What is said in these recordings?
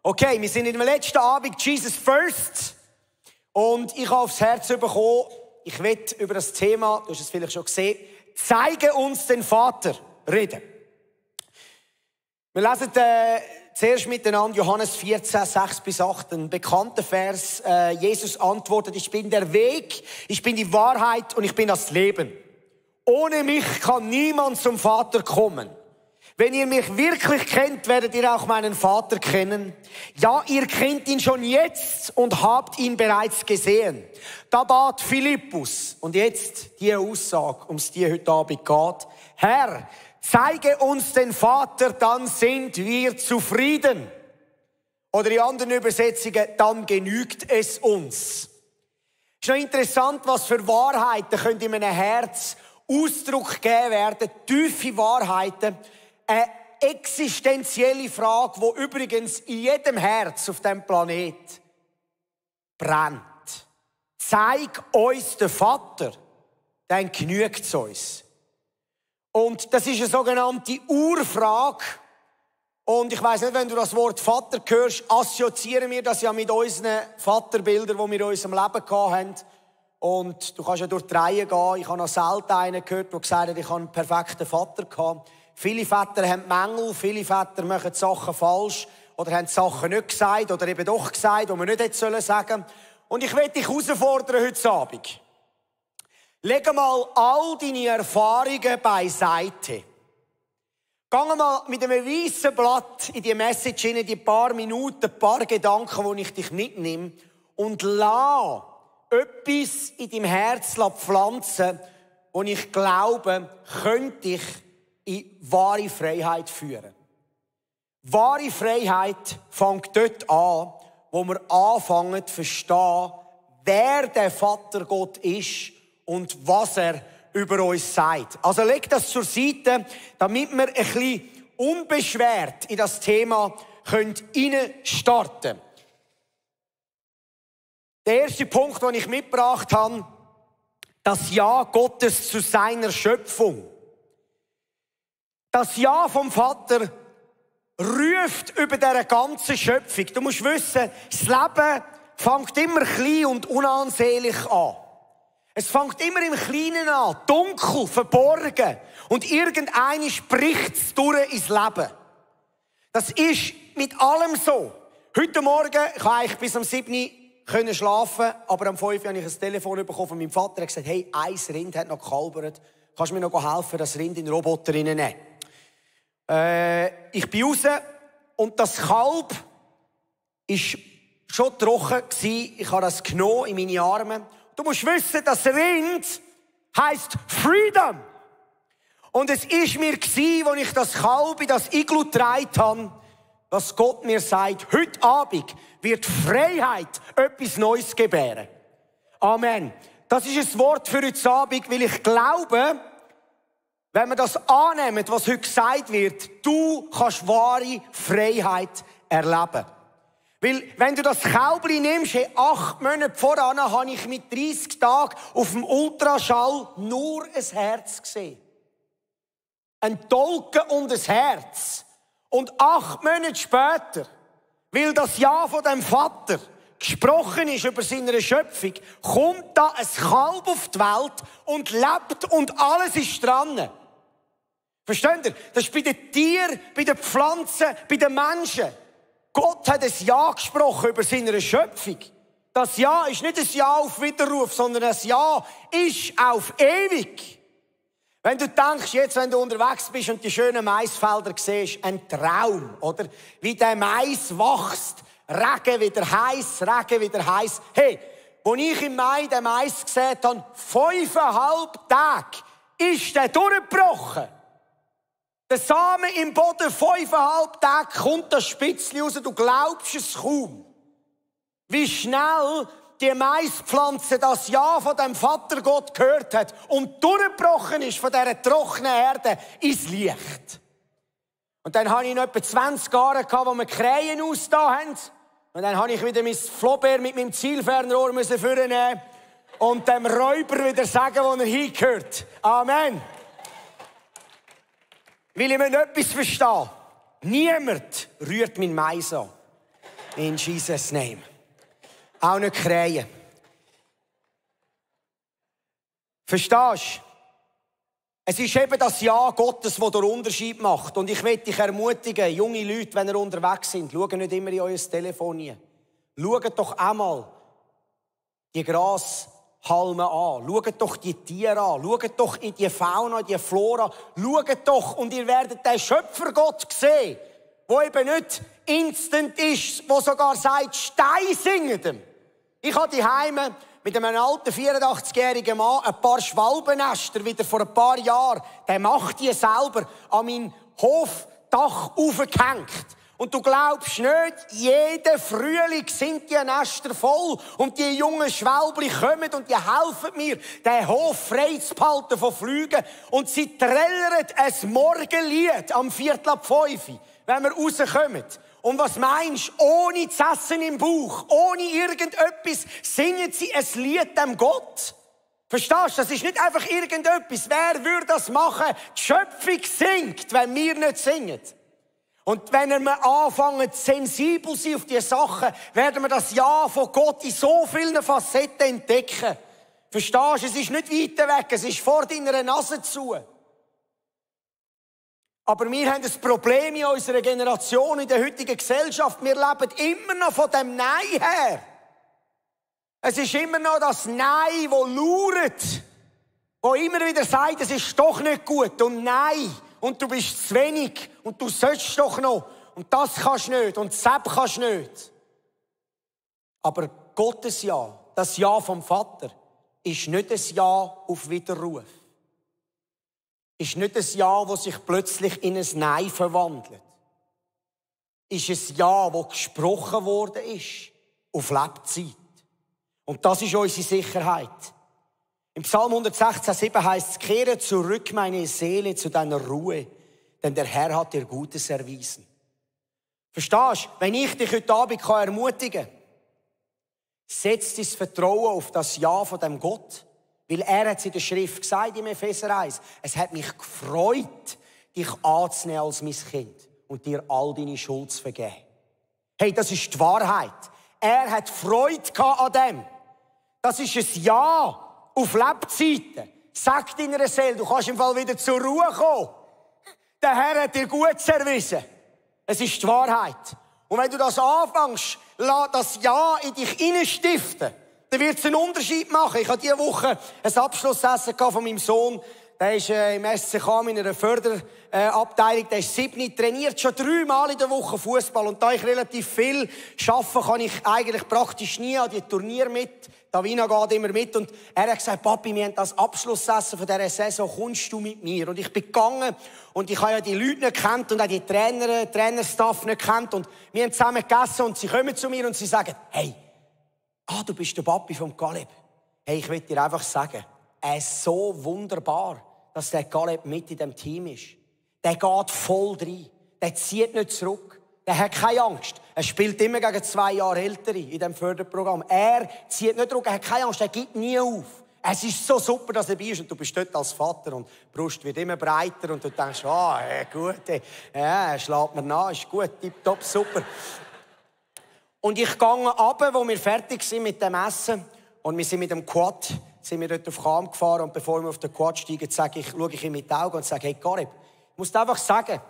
Okay, wir sind in dem letzten Abend Jesus First und ich habe aufs Herz bekommen, ich will über das Thema, du hast es vielleicht schon gesehen, zeige uns den Vater reden. Wir lesen zuerst miteinander Johannes 14, 6-8, ein bekannter Vers. Jesus antwortet, ich bin der Weg, ich bin die Wahrheit und ich bin das Leben. Ohne mich kann niemand zum Vater kommen. Wenn ihr mich wirklich kennt, werdet ihr auch meinen Vater kennen. Ja, ihr kennt ihn schon jetzt und habt ihn bereits gesehen. Da bat Philippus, und jetzt die Aussage, um es dir heute Abend geht. Herr, zeige uns den Vater, dann sind wir zufrieden. Oder in anderen Übersetzungen, dann genügt es uns. Es ist noch interessant, was für Wahrheiten können in einem Herz Ausdruck gegeben werden. Tiefe Wahrheiten. Eine existenzielle Frage, die übrigens in jedem Herz auf diesem Planet brennt. Zeig uns den Vater, dann genügt es uns. Und das ist eine sogenannte Urfrage. Und ich weiss nicht, wenn du das Wort Vater hörst, assoziieren wir das ja mit unseren Vaterbildern, die wir in unserem Leben hatten. Und du kannst ja durch die Reihe gehen. Ich habe noch selten einen gehört, der gesagt hat, ich habe einen perfekten Vater gehabt. Viele Väter haben Mängel, viele Väter machen Sachen falsch oder haben Sachen nicht gesagt oder eben doch gesagt, die man nicht hätte sagen sollen. Und ich will dich herausfordern heute Abend. Leg mal all deine Erfahrungen beiseite. Geh mal mit einem weißen Blatt in die Message hinein, die paar Minuten, ein paar Gedanken, wo ich dich mitnehme und lass etwas in deinem Herz pflanzen, wo ich glaube, könnte dich in wahre Freiheit führen. Wahre Freiheit fängt dort an, wo wir anfangen zu verstehen, wer der Vater Gott ist und was er über uns sagt. Also leg das zur Seite, damit wir ein bisschen unbeschwert in das Thema starten können. Der erste Punkt, den ich mitgebracht habe, das Ja Gottes zu seiner Schöpfung. Das Ja vom Vater ruft über diese ganze Schöpfung. Du musst wissen, das Leben fängt immer klein und unansehlich an. Es fängt immer im Kleinen an, dunkel, verborgen. Und irgendeiner spricht es durch ins Leben. Das ist mit allem so. Heute Morgen, ich konnte eigentlich bis um 7 Uhr schlafen, aber um 5 Uhr habe ich ein Telefon bekommen von meinem Vater. Er hat gesagt, hey, ein Rind hat noch gekalbert. Kannst du mir noch helfen, das Rind in den Roboter reinzunehmen? Ich bin raus und das Kalb war schon trocken. Ich habe das genommen in meine Arme. Du musst wissen, das Rind heisst Freedom. Und es war mir, als ich das Kalb in das Iglu getragen habe, dass Gott mir sagt, heute Abend wird Freiheit etwas Neues gebären. Amen. Das ist ein Wort für heute Abend, weil ich glaube, wenn wir das annehmen, was heute gesagt wird, du kannst wahre Freiheit erleben. Weil, wenn du das Kälbli nimmst, 8 Monate voran, habe ich mit 30 Tagen auf dem Ultraschall nur ein Herz gesehen. Ein Tolken und ein Herz. Und 8 Monate später, weil das Ja von dem Vater gesprochen ist über seine Schöpfung, kommt da ein Kalb auf die Welt und lebt und alles ist dran. Versteht ihr? Das ist bei den Tieren, bei den Pflanzen, bei den Menschen. Gott hat ein Ja gesprochen über seine Schöpfung. Das Ja ist nicht ein Ja auf Widerruf, sondern ein Ja ist auf ewig. Wenn du denkst, jetzt, wenn du unterwegs bist und die schönen Maisfelder siehst, ein Traum, oder? Wie der Mais wächst, Regen wieder heiß. Hey, als ich im Mai den Mais gesehen habe, 5,5 Tage ist der durchgebrochen. Der Samen im Boden, 5,5 Tage kommt das Spitzchen raus, du glaubst es kaum. Wie schnell die Maispflanze das Ja von dem Vater Gott gehört hat und durchgebrochen ist von dieser trockenen Erde ins Licht. Und dann hatte ich noch etwa 20 Jahre, wo wir Krähen ausgetan haben. Und dann habe ich wieder mein Flaubert mit meinem Zielfernrohr vornehmen und dem Räuber wieder sagen, wo er hingehört. Amen. Weil ich mir etwas verstehe. Niemand rührt mein Mais an. In Jesus' name. Auch nicht krähen. Verstehst du? Es ist eben das Ja Gottes, das den Unterschied macht. Und ich möchte dich ermutigen, junge Leute, wenn ihr unterwegs sind, schaut nicht immer in euer Telefon rein. Schaut doch einmal die Grashalme an. Schaut doch die Tiere an. Schaut doch in die Fauna, in die Flora. Schaut doch und ihr werdet den Schöpfergott sehen, der eben nicht instant ist, der sogar sagt, Stein singen dem. Ich habe die Heime mit einem alten 84-jährigen Mann ein paar Schwalbennester wieder vor ein paar Jahren. Der macht die selber an mein Hofdach aufgehängt. Und du glaubst nicht, jeden Frühling sind die Nester voll und die jungen Schwälbli kommen und die helfen mir, den Hof frei zu behalten von Flügen. Und sie trällern ein Morgenlied am 4:45, wenn wir rauskommen. Und was meinst du? Ohne zu essen im Bauch, ohne irgendetwas, singen sie ein Lied dem Gott. Verstehst du? Das ist nicht einfach irgendetwas. Wer würde das machen? Die Schöpfung singt, wenn wir nicht singen. Und wenn wir anfangen, sensibel zu sein auf diese Sachen, werden wir das Ja von Gott in so vielen Facetten entdecken. Verstehst du? Es ist nicht weiter weg, es ist vor deiner Nase zu. Aber wir haben ein Problem in unserer Generation, in der heutigen Gesellschaft. Wir leben immer noch von dem Nein her. Es ist immer noch das Nein, das lauert, das immer wieder sagt, es ist doch nicht gut und nein. Und du bist zu wenig und du sollst doch noch und das kannst du nicht und das kannst du nicht. Aber Gottes Ja, das Ja vom Vater, ist nicht ein Ja auf Widerruf. Ist nicht ein Ja, das sich plötzlich in ein Nein verwandelt. Ist ein Ja, das gesprochen worden ist auf Lebzeit. Und das ist unsere Sicherheit. Im Psalm 116,7 heißt es, kehre zurück, meine Seele, zu deiner Ruhe, denn der Herr hat dir Gutes erwiesen. Verstehst du? Wenn ich dich heute Abend ermutigen kann, setz dein Vertrauen auf das Ja von dem Gott, weil er hat es in der Schrift gesagt, im Epheser 1, es hat mich gefreut, dich anzunehmen als mein Kind und dir all deine Schuld zu vergeben. Hey, das ist die Wahrheit. Er hat Freude an dem. Das ist ein Ja auf Lebzeiten. Sag deiner Seele, du kannst im Fall wieder zur Ruhe kommen. Der Herr hat dir Gutes erwiesen. Es ist die Wahrheit. Und wenn du das anfängst, lass das Ja in dich hineinstiften, dann wird es einen Unterschied machen. Ich hatte diese Woche ein Abschlussessen von meinem Sohn. Der ist im SCK in einer Förderabteilung. Der ist 7, trainiert schon 3 Mal in der Woche Fußball. Und da ich relativ viel arbeite, kann ich eigentlich praktisch nie an die Turniere mit. Davina geht immer mit. Und er hat gesagt, Papi, wir haben das Abschlussessen von dieser Saison. Kommst du mit mir? Und ich bin gegangen. Und ich habe ja die Leute nicht gekannt und auch die Trainerstaff nicht gekannt. Und wir haben zusammen gegessen und sie kommen zu mir und sie sagen, hey, du bist der Papi vom Caleb. Hey, ich will dir einfach sagen, er ist so wunderbar, dass der Caleb mit in dem Team ist. Der geht voll rein. Der zieht nicht zurück. Der hat keine Angst. Er spielt immer gegen 2 Jahre Ältere in diesem Förderprogramm. Er zieht nicht zurück. Er hat keine Angst. Er gibt nie auf. Es ist so super, dass er dabei ist. Und du bist dort als Vater und die Brust wird immer breiter. Und du denkst, gut, er schlägt mir nach, ist gut, tipptopp, super. Und ich gehe runter, wo wir fertig sind mit dem Essen. Und wir sind mit dem Quad, sind wir dort auf Cham gefahren. Und bevor wir auf den Quad steigen, schaue ich ihm mit den Augen und sage, hey Caleb, ich muss dir einfach sagen,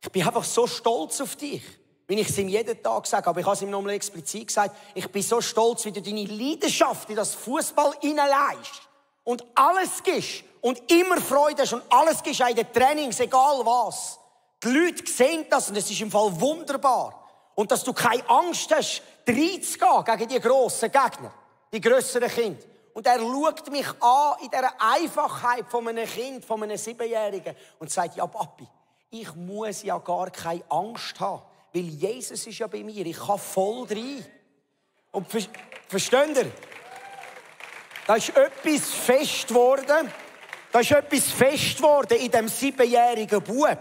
ich bin einfach so stolz auf dich. Wie ich es ihm jeden Tag sage, aber ich habe es ihm nochmal explizit gesagt, ich bin so stolz, wie du deine Leidenschaft in das Fußball hineinleihst. Und alles gibst. Und immer Freude hast. Und alles gibst in den Trainings, egal was. Die Leute sehen das und es ist im Fall wunderbar. Und dass du keine Angst hast, reinzugehen gegen die grossen Gegner, die grösseren Kinder. Und er schaut mich an in dieser Einfachheit von einem Kind, von einem 7-Jährigen und sagt, ja Papi, ich muss ja gar keine Angst haben, weil Jesus ist ja bei mir, ich kann voll rein. Und versteht ihr? Da ist etwas fest geworden, in diesem 7-jährigen Bub.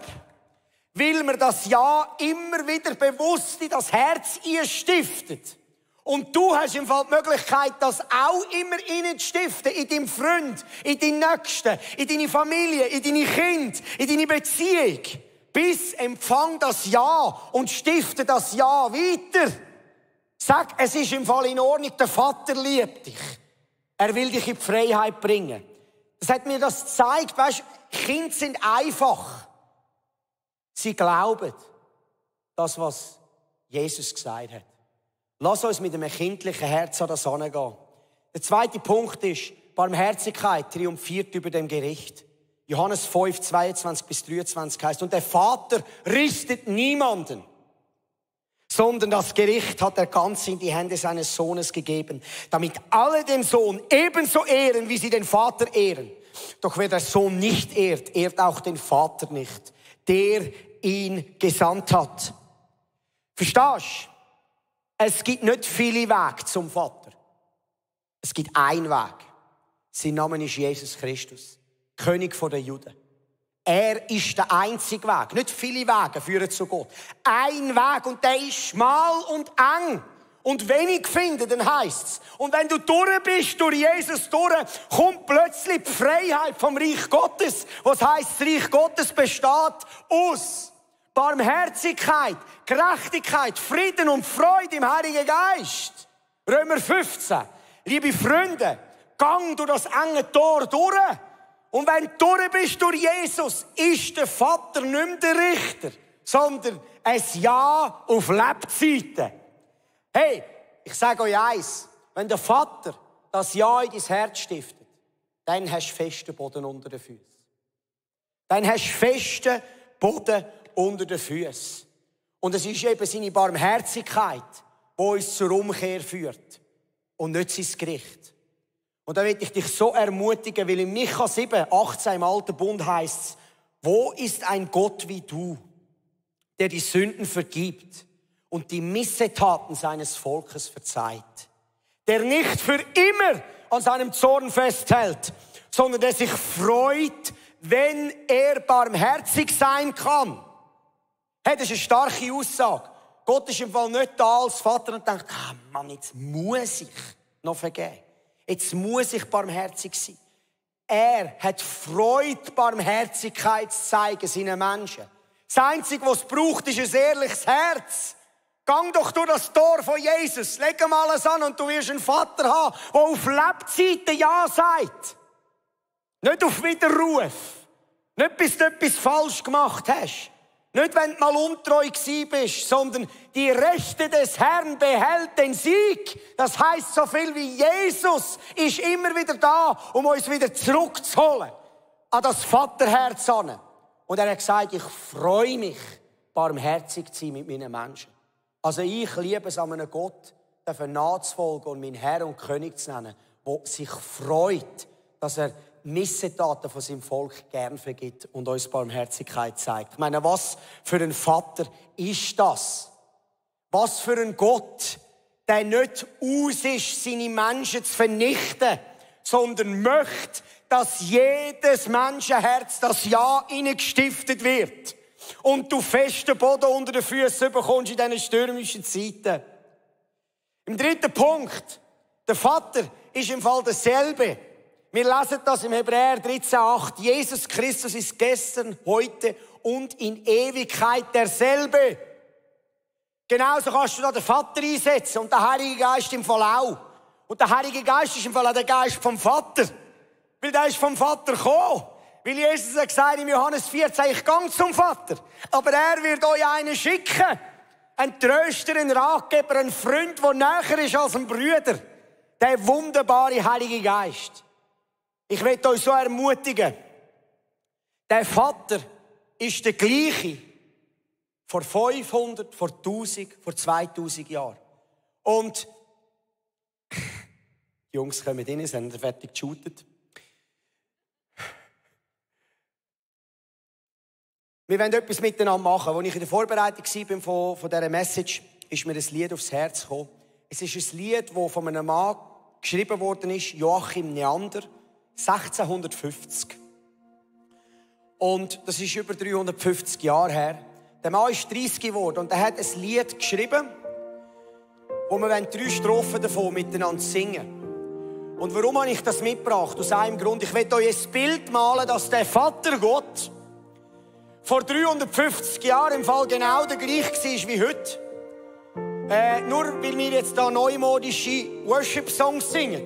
Weil mir das Ja immer wieder bewusst in das Herz einstiftet. Und du hast im Fall die Möglichkeit, das auch immer hineinzustiften. In deinem Freund, in deinen Nächsten, in deine Familie, in deine Kinder, in deine Beziehung. Bis empfang das Ja und stifte das Ja weiter. Sag, es ist im Fall in Ordnung, der Vater liebt dich. Er will dich in die Freiheit bringen. Das hat mir das gezeigt, weißt, Kinder sind einfach. Sie glauben das, was Jesus gesagt hat. Lass uns mit einem kindlichen Herz an das herangehen. Der zweite Punkt ist, Barmherzigkeit triumphiert über dem Gericht. Johannes 5, 22 bis 23 heißt, und der Vater richtet niemanden, sondern das Gericht hat er ganz in die Hände seines Sohnes gegeben, damit alle den Sohn ebenso ehren, wie sie den Vater ehren. Doch wer der Sohn nicht ehrt, ehrt auch den Vater nicht, der ihn gesandt hat. Verstehst du? Es gibt nicht viele Wege zum Vater. Es gibt einen Weg. Sein Name ist Jesus Christus, König der Juden. Er ist der einzige Weg. Nicht viele Wege führen zu Gott. Ein Weg, und der ist schmal und eng. Und wenig finden, dann heisst's. Und wenn du durch bist, durch Jesus durch, kommt plötzlich die Freiheit vom Reich Gottes. Was heisst, das Reich Gottes besteht aus Barmherzigkeit, Gerechtigkeit, Frieden und Freude im Heiligen Geist. Römer 15. Liebe Freunde, gang durch das enge Tor durch. Und wenn du durch bist durch Jesus, ist der Vater nicht mehr der Richter, sondern ein Ja auf Lebzeiten. Hey, ich sage euch eins, wenn der Vater das Ja in dein Herz stiftet, dann hast du festen Boden unter den Füßen. Dann hast du festen Boden unter den Füßen. Und es ist eben seine Barmherzigkeit, die uns zur Umkehr führt und nicht sein Gericht. Und da will ich dich so ermutigen, weil in Micha 7, 18 im Alten Bund heißt es, wo ist ein Gott wie du, der die Sünden vergibt und die Missetaten seines Volkes verzeiht, der nicht für immer an seinem Zorn festhält, sondern der sich freut, wenn er barmherzig sein kann. Hey, das ist eine starke Aussage. Gott ist im Fall nicht da als Vater und denkt, Mann, jetzt muss ich noch vergeben. Jetzt muss ich barmherzig sein. Er hat Freude, Barmherzigkeit zu zeigen seinen Menschen. Das Einzige, was es braucht, ist ein ehrliches Herz. Gang doch durch das Tor von Jesus, leg ihm alles an und du wirst einen Vater haben, der auf Lebzeiten Ja sagt. Nicht auf Widerruf. Nicht, bis du etwas falsch gemacht hast. Nicht, wenn du mal untreu gewesen bist, sondern die Rechte des Herrn behält den Sieg. Das heisst so viel wie Jesus ist immer wieder da, um uns wieder zurückzuholen an das Vaterherz an. Und er hat gesagt, ich freue mich, barmherzig zu sein mit meinen Menschen. Also ich liebe es an einem Gott, nachzufolgen und meinen Herr und König zu nennen, der sich freut, dass er Missetaten von seinem Volk gern vergibt und uns Barmherzigkeit zeigt. Ich meine, was für ein Vater ist das? Was für ein Gott, der nicht aus ist, seine Menschen zu vernichten, sondern möchte, dass jedes Menschenherz das Ja hineingestiftet wird und du festen Boden unter den Füßen bekommst in diesen stürmischen Zeiten. Im dritten Punkt, der Vater ist im Fall derselbe. Wir lesen das im Hebräer 13,8. Jesus Christus ist gestern, heute und in Ewigkeit derselbe. Genauso kannst du da den Vater einsetzen und der Heilige Geist im Fall auch. Und der Heilige Geist ist im Fall auch der Geist vom Vater. Weil der ist vom Vater gekommen. Weil Jesus hat gesagt im Johannes 14, ich gehe zum Vater. Aber er wird euch einen schicken. Ein Tröster, ein Ratgeber, ein Freund, der näher ist als ein Bruder. Der wunderbare Heilige Geist. Ich will euch so ermutigen. Der Vater ist der gleiche vor 500, vor 1000, vor 2000 Jahren. Und die Jungs kommen rein, sie haben fertig geshootet. Wir wollen etwas miteinander machen. Als ich in der Vorbereitung war von dieser Message, ist mir ein Lied aufs Herz gekommen. Es ist ein Lied, das von einem Mann geschrieben worden ist, Joachim Neander, 1650. Und das ist über 350 Jahre her. Der Mann ist 30 geworden und er hat ein Lied geschrieben, wo wir 3 Strophen davon miteinander singen. Und warum habe ich das mitgebracht? Aus einem Grund. Ich will euch ein Bild malen, dass der Vater Gott vor 350 Jahren im Fall genau der gleiche war wie heute. Nur weil wir jetzt da neumodische Worship-Songs singen,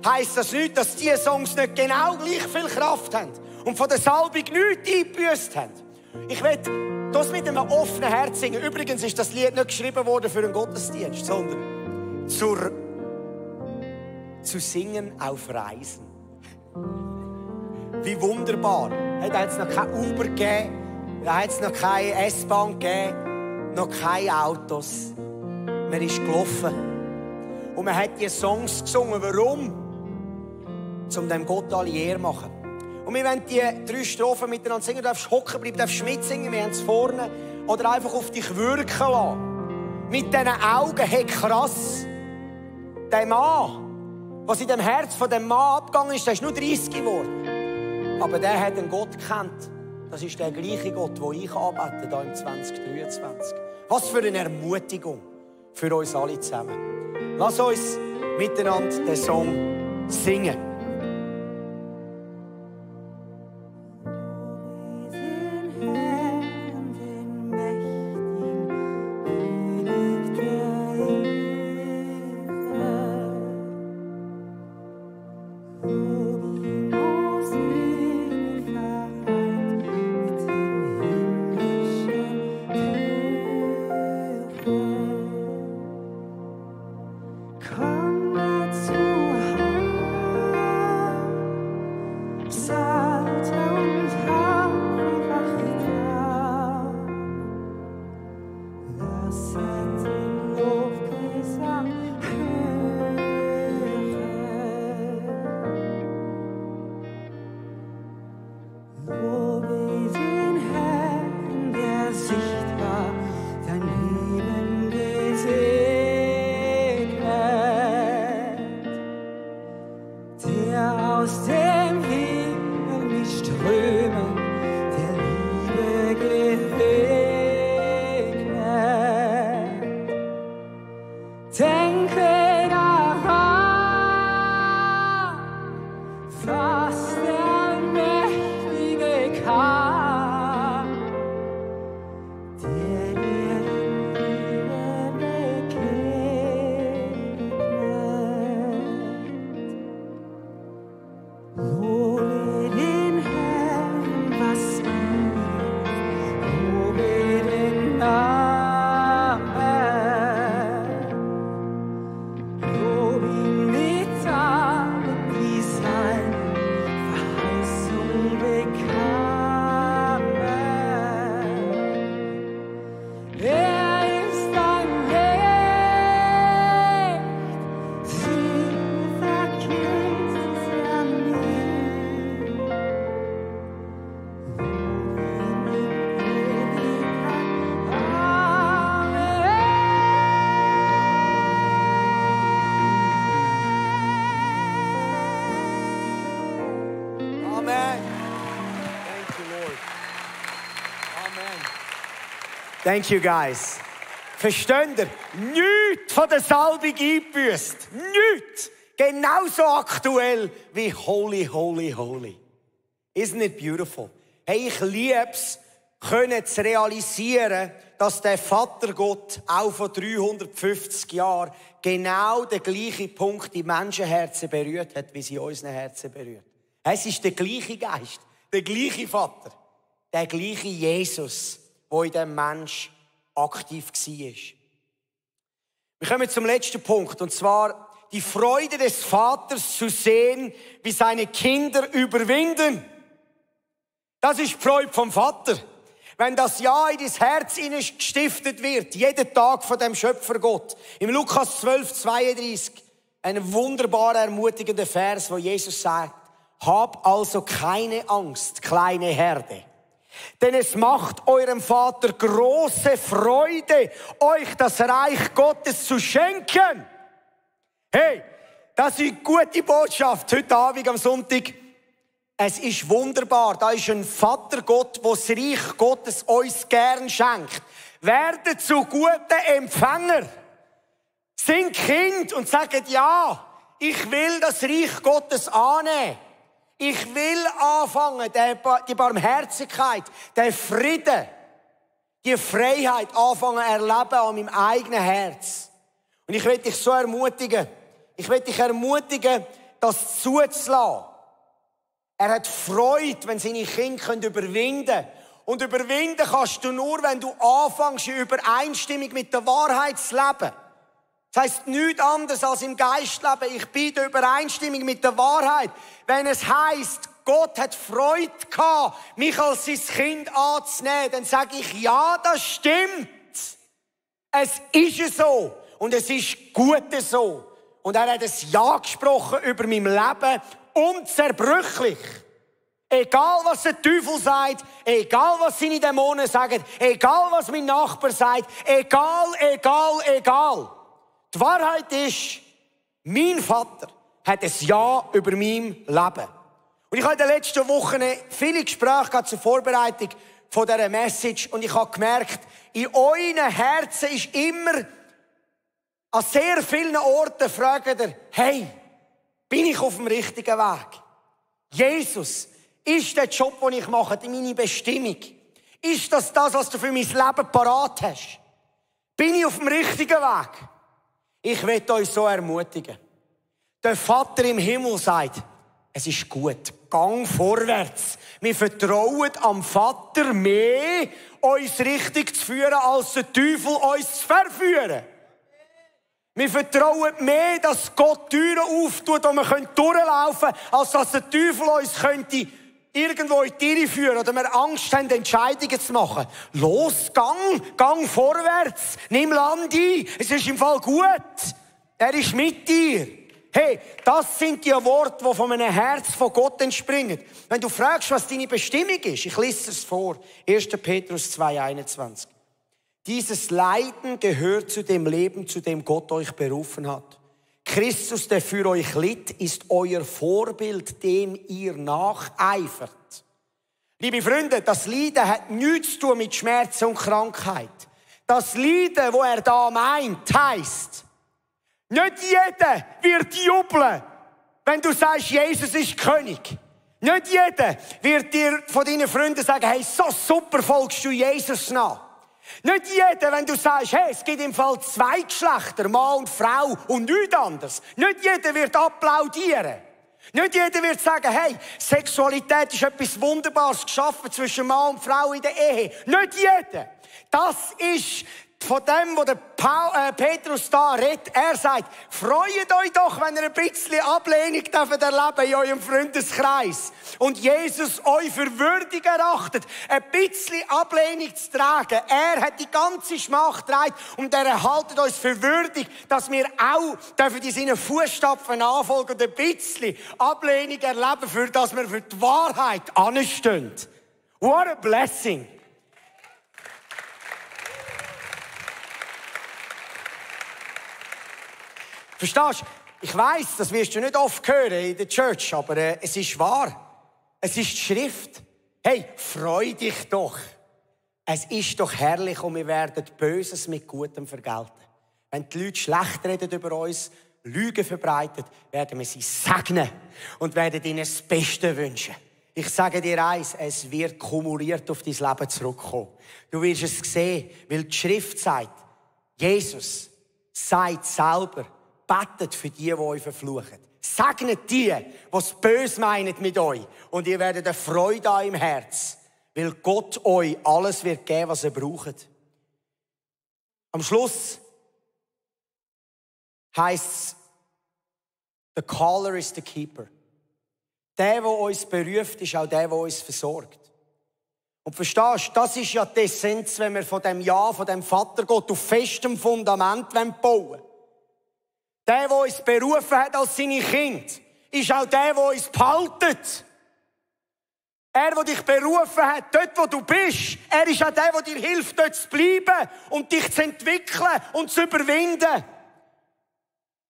heisst das nicht, dass diese Songs nicht genau gleich viel Kraft haben und von der Salbung nichts eingebüßt haben. Ich will das mit einem offenen Herz singen. Übrigens ist das Lied nicht geschrieben worden für einen Gottesdienst, sondern zu singen auf Reisen. Wie wunderbar. Da hat es noch kein Uber gegeben, da hat es noch keine S-Bahn gegeben, noch keine Autos. Man ist gelaufen. Und man hat die Songs gesungen. Warum? Um dem Gott alle Ehre machen. Und wir wollen die 3 Strophen miteinander singen. Du darfst hocken bleiben, darfst mitsingen. Wir haben es vorne. Oder einfach auf dich wirken lassen. Mit diesen Augen, hey krass. Der Mann, was in dem Herz von dem Mann abgegangen ist, der ist nur 30 geworden. Aber der hat einen Gott gekannt. Das ist der gleiche Gott, den ich anbete, hier im 2023. Was für eine Ermutigung für uns alle zusammen. Lass uns miteinander den Song singen. Thank you, guys. Versteht ihr? Nichts von der Salbung eingebüßt. Nichts. Genauso aktuell wie Holy, Holy, Holy. Isn't it beautiful? Hey, ich liebe es, können zu realisieren, dass der Vater Gott auch vor 350 Jahren genau den gleichen Punkt in Menschenherzen berührt hat, wie sie unsere Herzen berührt. Es ist der gleiche Geist, der gleiche Vater, der gleiche Jesus, der in diesem Mensch aktiv war. Wir kommen zum letzten Punkt, und zwar die Freude des Vaters zu sehen, wie seine Kinder überwinden. Das ist die Freude vom Vater. Wenn das Ja in dein Herz gestiftet wird, jeden Tag von dem Schöpfergott. Im Lukas 12,32, ein wunderbarer, ermutigender Vers, wo Jesus sagt, hab also keine Angst, kleine Herde. Denn es macht eurem Vater große Freude, euch das Reich Gottes zu schenken. Hey, das ist eine gute Botschaft heute Abend am Sonntag. Es ist wunderbar. Da ist ein Vater Gott, der das Reich Gottes uns gern schenkt. Werdet zu guten Empfänger. Sind Kind und sagt, ja, ich will das Reich Gottes annehmen. Ich will anfangen, die Barmherzigkeit, den Frieden, Die Freiheit anfangen zu erleben an meinem eigenen Herz. Und ich will dich so ermutigen. Ich will dich ermutigen, das zuzulassen. Er hat Freude, wenn seine Kinder überwinden können. Und überwinden kannst du nur, wenn du anfängst, in Übereinstimmung mit der Wahrheit zu leben. Das heisst nichts anderes als im Geist leben. Ich bin in Übereinstimmung mit der Wahrheit. Wenn es heisst, Gott hat Freude gehabt, mich als sein Kind anzunehmen, dann sage ich, ja, das stimmt. Es ist so. Und es ist gut so. Und er hat ein Ja gesprochen über mein Leben, unzerbrüchlich. Egal, was der Teufel sagt, egal, was seine Dämonen sagen, egal, was mein Nachbar sagt, egal. Die Wahrheit ist, mein Vater hat ein Ja über mein Leben. Und ich habe in den letzten Wochen viele Gespräche gehabt zur Vorbereitung von dieser Message und ich habe gemerkt, in euren Herzen ist immer, an sehr vielen Orten fragt ihr, hey, bin ich auf dem richtigen Weg? Jesus, ist der Job, den ich mache, meine Bestimmung? Ist das, was du für mein Leben parat hast? Bin ich auf dem richtigen Weg? Ich will euch so ermutigen. Der Vater im Himmel sagt, es ist gut, gang vorwärts. Wir vertrauen am Vater mehr, uns richtig zu führen, als der Teufel uns zu verführen. Wir vertrauen mehr, dass Gott Türen auftut, wo wir durchlaufen können, als dass der Teufel uns irgendwo in die Irre führen oder wir Angst haben, Entscheidungen zu machen. Los, gang vorwärts, nimm Land ein, es ist im Fall gut. Er ist mit dir. Hey, das sind die Worte, die von einem Herz von Gott entspringen. Wenn du fragst, was deine Bestimmung ist, ich lese es vor, 1. Petrus 2,21. Dieses Leiden gehört zu dem Leben, zu dem Gott euch berufen hat. Christus, der für euch litt, ist euer Vorbild, dem ihr nacheifert. Liebe Freunde, das Leiden hat nichts zu tun mit Schmerzen und Krankheit. Das Leiden, wo er da meint, heisst, nicht jeder wird jubeln, wenn du sagst, Jesus ist König. Nicht jeder wird dir von deinen Freunden sagen, hey, so super folgst du Jesus nach. Nicht jeder, wenn du sagst, hey, es gibt im Fall zwei Geschlechter, Mann und Frau und nichts anderes. Nicht jeder wird applaudieren. Nicht jeder wird sagen, hey, Sexualität ist etwas Wunderbares geschaffen zwischen Mann und Frau in der Ehe. Nicht jeder. Das ist von dem, wo der Petrus da redet. Er sagt, freut euch doch, wenn ihr ein bisschen Ablehnung erleben in eurem Freundeskreis. Und Jesus euch für würdig erachtet, ein bisschen Ablehnung zu tragen. Er hat die ganze Schmach getragen und er erhaltet uns für würdig, dass wir auch in seinen Fußstapfen nachfolgen und ein bisschen Ablehnung erleben, für dass wir für die Wahrheit anstehen. What a blessing! Verstehst du? Ich weiss, das wirst du nicht oft hören in der Church, aber es ist wahr. Es ist die Schrift. Hey, freu dich doch. Es ist doch herrlich und wir werden Böses mit Gutem vergelten. Wenn die Leute schlecht reden über uns, Lügen verbreiten, werden wir sie segnen und werden ihnen das Beste wünschen. Ich sage dir eins, es wird kumuliert auf dein Leben zurückkommen. Du wirst es sehen, weil die Schrift sagt, Jesus sagt selber, betet für die euch verfluchen. Segnet die es böse meinen mit euch. Und ihr werdet eine Freude haben im Herz, weil Gott euch alles wird geben, was ihr braucht. Am Schluss heisst es, the caller is the keeper. Der uns beruft, ist auch der uns versorgt. Und verstehst du, das ist ja die Essenz, wenn wir von dem Ja, von dem Vatergott auf festem Fundament bauen wollen. Der uns berufen hat als seine Kinder, ist auch der uns behaltet. Er, der dich berufen hat, dort wo du bist, er ist auch der dir hilft, dort zu bleiben und dich zu entwickeln und zu überwinden.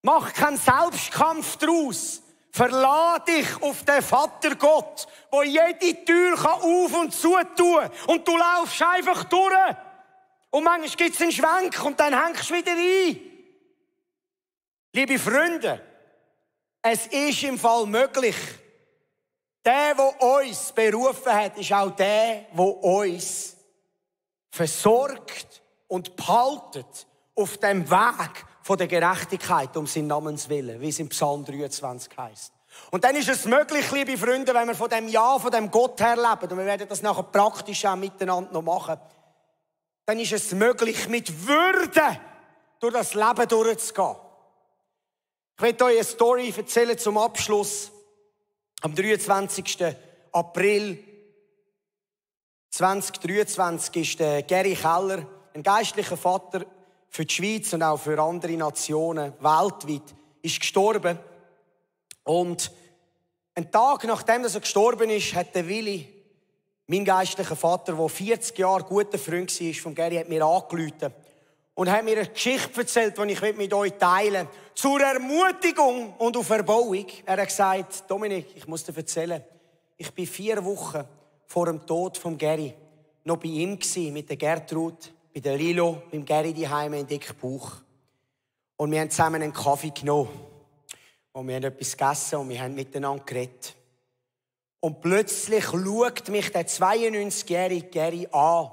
Mach keinen Selbstkampf daraus. Verlass dich auf den Vatergott, der jede Tür auf und zu tun kann. Und du laufst einfach durch. Und manchmal gibt es einen Schwenk und dann hängst du wieder ein. Liebe Freunde, es ist im Fall möglich. Der uns berufen hat, ist auch der uns versorgt und behaltet auf dem Weg von der Gerechtigkeit um seinen Namens willen, wie es im Psalm 23 heißt. Und dann ist es möglich, liebe Freunde, wenn wir von dem Ja, von dem Gott her leben, und wir werden das nachher praktisch auch miteinander noch machen, dann ist es möglich, mit Würde durch das Leben durchzugehen. Ich möchte euch eine Story erzählen zum Abschluss. Am 23. April 2023 ist der Gary Keller, ein geistlicher Vater für die Schweiz und auch für andere Nationen weltweit, ist gestorben. Und einen Tag nachdem er gestorben ist, hat der Willi, mein geistlicher Vater, der 40 Jahre guter Freund war von Gary, hat mir angerufen und hat mir eine Geschichte erzählt, die ich mit euch teilen will. Zur Ermutigung und auf Erbauung. Er hat gesagt, Dominik, ich muss dir erzählen, ich war 4 Wochen vor dem Tod von Gary noch bei ihm gewesen, mit der Gertrud, bei der Lilo, beim Gary daheim in Dickbuch. Und wir haben zusammen einen Kaffee genommen. Und wir haben etwas gegessen und wir haben miteinander geredet. Und plötzlich schaut mich der 92-jährige Gary an,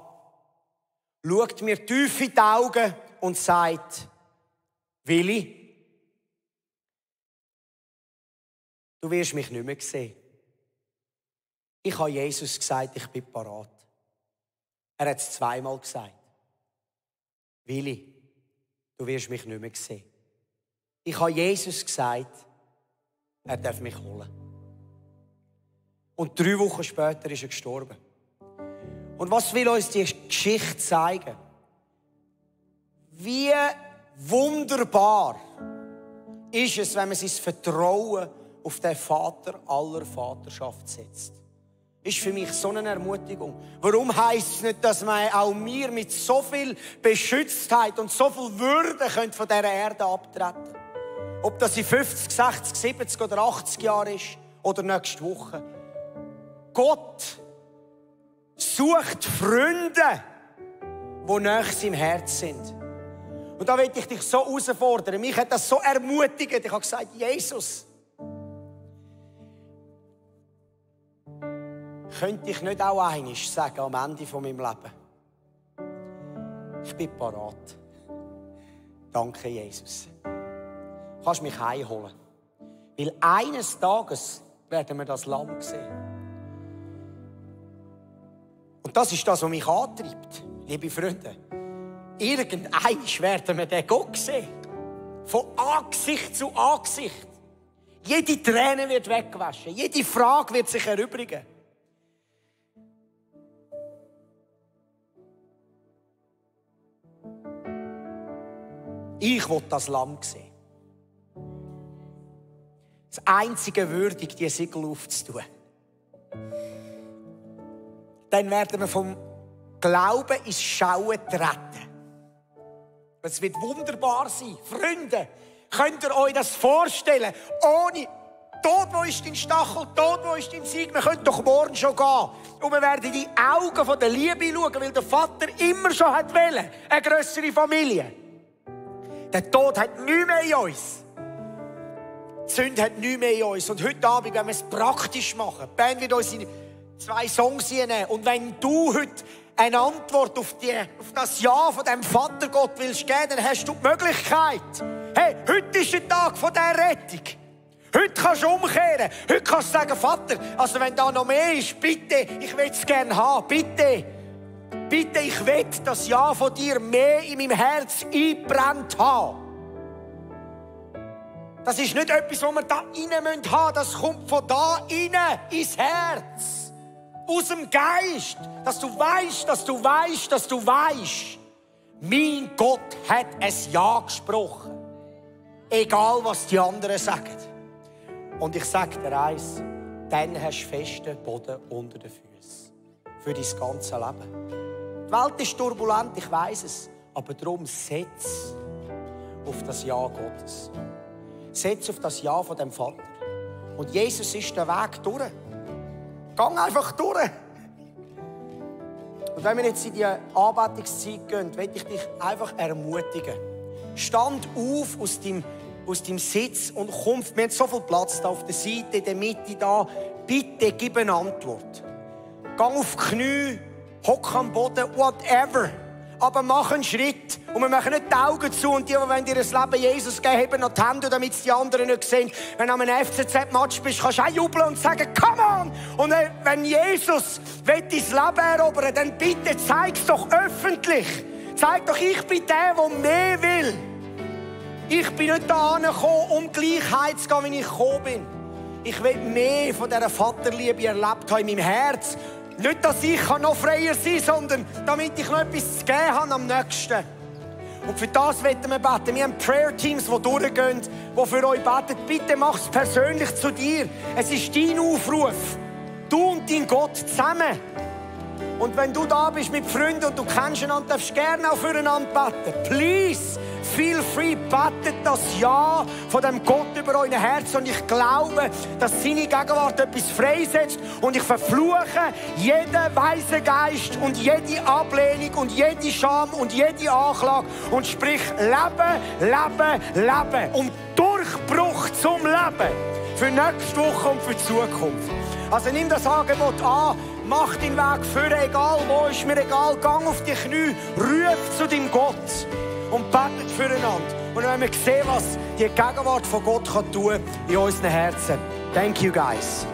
schaut mir tief in die Augen und sagt, Willi, du wirst mich nicht mehr sehen. Ich habe Jesus gesagt, ich bin parat. Er hat es 2-mal gesagt. Willi, du wirst mich nicht mehr sehen. Ich habe Jesus gesagt, er darf mich holen. Und 3 Wochen später ist er gestorben. Und was will uns die Geschichte zeigen? Wie wunderbar ist es, wenn man sein Vertrauen auf den Vater aller Vaterschaft setzt. Ist für mich so eine Ermutigung. Warum heisst es nicht, dass man auch wir mit so viel Beschütztheit und so viel Würde von dieser Erde abtreten können? Ob das in 50, 60, 70 oder 80 Jahren ist oder nächste Woche. Gott sucht Freunde, die nahe im Herz sind. Und da möchte ich dich so herausfordern. Mich hat das so ermutigt. Ich habe gesagt, Jesus, könnte ich nicht auch einmal sagen am Ende von meinem Leben, ich bin parat. Danke, Jesus. Du kannst mich heimholen. Weil eines Tages werden wir das Lamm sehen. Und das ist das, was mich antreibt, liebe Freunde. Irgendeinmal werden wir den Gott sehen. Von Angesicht zu Angesicht. Jede Träne wird weggewaschen. Jede Frage wird sich erübrigen. Ich will das Lamm sehen. Das einzige würdig, die Siegel aufzutun. Dann werden wir vom Glauben ins Schauen treten. Es wird wunderbar sein. Freunde, könnt ihr euch das vorstellen? Ohne Tod, wo ist dein Stachel? Tod, wo ist dein Sieg? Wir können doch morgen schon gehen. Und wir werden in die Augen von der Liebe schauen, weil der Vater immer schon wollte, eine grössere Familie. Der Tod hat nichts mehr in uns. Die Sünde hat nichts mehr in uns. Und heute Abend werden wir es praktisch machen. Die Band wird uns in 2 Songs nehmen. Und wenn du heute eine Antwort auf das Ja von dem Vater Gott willst geben, dann hast du die Möglichkeit. Hey, heute ist der Tag von der Rettung. Heute kannst du umkehren. Heute kannst du sagen, Vater, also wenn da noch mehr ist, bitte, ich will es gerne haben. Bitte. Bitte, ich will das Ja von dir mehr in meinem Herz eingebrannt haben. Das ist nicht etwas, was wir da rein haben müssen. Das kommt von da rein ins Herz. Aus dem Geist. Dass du weißt, dass du weißt, dass du weißt. Mein Gott hat ein Ja gesprochen. Egal, was die anderen sagen. Und ich sage dir eins, dann hast du festen Boden unter den Füßen. Für dein ganze Leben. Die Welt ist turbulent, ich weiss es. Aber darum setz auf das Ja Gottes. Setz auf das Ja von dem Vater. Und Jesus ist der Weg durch. Gang einfach durch. Und wenn wir jetzt in die Anbetungszeit gehen, möchte ich dich einfach ermutigen. Stand auf aus deinem Sitz und komm. Wir haben so viel Platz da auf der Seite, in der Mitte da. Bitte gib eine Antwort. Gang auf die Knie hock am Boden, whatever. Aber mach einen Schritt. Und wir machen nicht die Augen zu. Und die wollen dir das Leben Jesus geben, heben noch die Hände, damit es die anderen nicht sehen. Wenn du am FCZ-Match bist, kannst du auch jubeln und sagen, come on! Und wenn Jesus dein Leben erobern will, dann bitte zeig es doch öffentlich. Zeig doch, ich bin der mehr will. Ich bin nicht da gekommen, um Gleichheit zu gehen, wie ich gekommen bin. Ich will mehr von dieser Vaterliebe erlebt haben in meinem Herz. Nicht, dass ich noch freier sein kann, sondern damit ich noch etwas zu geben habe am nächsten. Und für das wollen wir beten. Wir haben Prayer-Teams, die durchgehen, die für euch beten. Bitte mach es persönlich zu dir. Es ist dein Aufruf. Du und dein Gott zusammen. Und wenn du da bist mit Freunden und du kennst einander, darfst du gerne auch füreinander beten. Please, feel free, betet das Ja von dem Gott über euer Herz. Und ich glaube, dass seine Gegenwart etwas freisetzt. Und ich verfluche jeden weisen Geist und jede Ablehnung und jede Scham und jede Anklage und sprich Leben, Leben, Leben. Und Durchbruch zum Leben. Für nächste Woche und für die Zukunft. Also nimm das Angebot an. Mach deinen Weg führen, egal wo, ist mir egal. Gang auf die Knie, ruf zu deinem Gott und betet füreinander. Und wenn wir sehen, was die Gegenwart von Gott tun kann in unseren Herzen. Thank you, guys.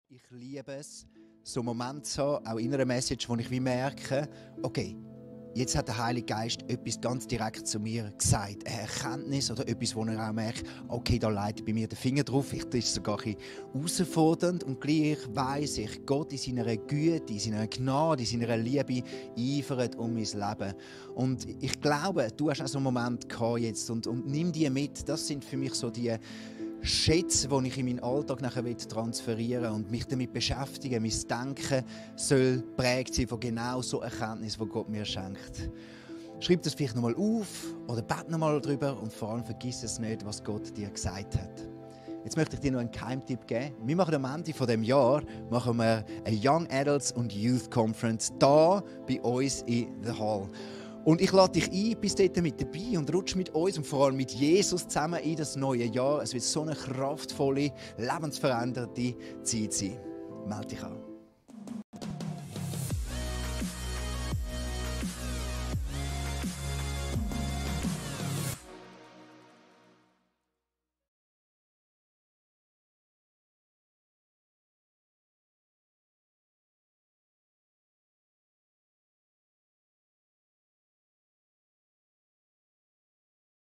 Ich liebe es, so einen Moment zu haben, auch in einer Message, wo ich wie merke, okay, jetzt hat der Heilige Geist etwas ganz direkt zu mir gesagt. Eine Erkenntnis oder etwas, wo er auch merkt, okay, da leitet bei mir der Finger drauf. Vielleicht ist es sogar ein bisschen herausfordernd. Und gleich weiss ich, Gott in seiner Güte, in seiner Gnade, in seiner Liebe eifert um mein Leben. Und ich glaube, du hast auch so einen Moment gehabt jetzt und nimm die mit. Das sind für mich so die Schätze, die ich in meinen Alltag nachher transferieren will und mich damit beschäftigen. Mein Denken soll geprägt sein von genau so Erkenntnis, die Gott mir schenkt. Schreib das vielleicht nochmal auf oder bete nochmal darüber und vor allem vergiss es nicht, was Gott dir gesagt hat. Jetzt möchte ich dir noch einen Geheimtipp geben. Wir machen am Ende von dem Jahr eine Young Adults und Youth Conference hier bei uns in The Hall. Und ich lade dich ein, bist dort mit dabei und rutsch mit uns und vor allem mit Jesus zusammen in das neue Jahr. Es wird so eine kraftvolle, lebensveränderte Zeit sein. Melde dich an.